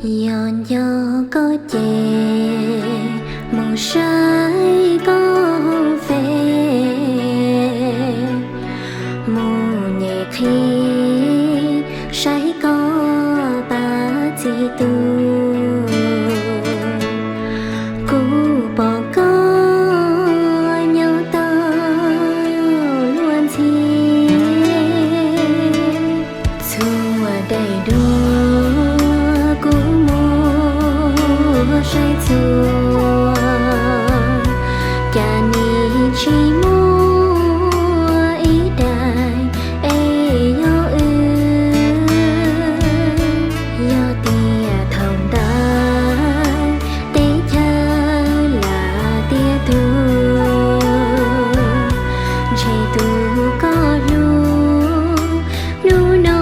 Yog nco koj ces mus saib koj hauv Face, mus nyem qhib saib koj pab txi tus. Kuv pom koj nyob tau luag ntxhi, txhua daim duab kuv muab saib txhua, cas nim tsis muaj ib daim es yog wb. Yog tias thaum ntawd teb chaws lam tiav tuag, ntshe tus koj hlub hnub no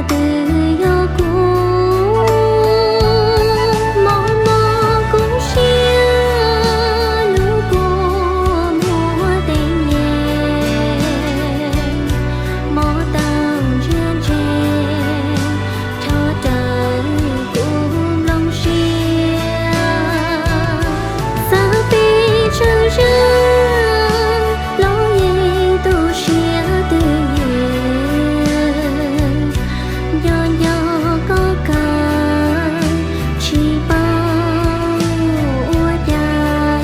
twb yog kuv. Mob mob kuv siab, lub kua muag teeb nyem, mob tau ntsia ntse, rho raws kuv nplooj siab. Xav pes tsawg zag los yeej tu siab twj ywm, nco nco koj kawg tsis paub ua cas.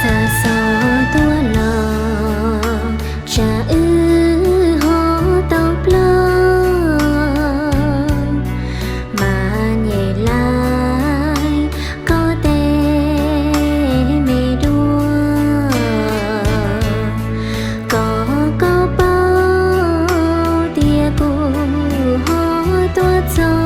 Xa xov tuaj los tsam wb ho tau plaub, mas nyem laib koj tej me duab, kom koj paub tias kuv ho tuaj txog.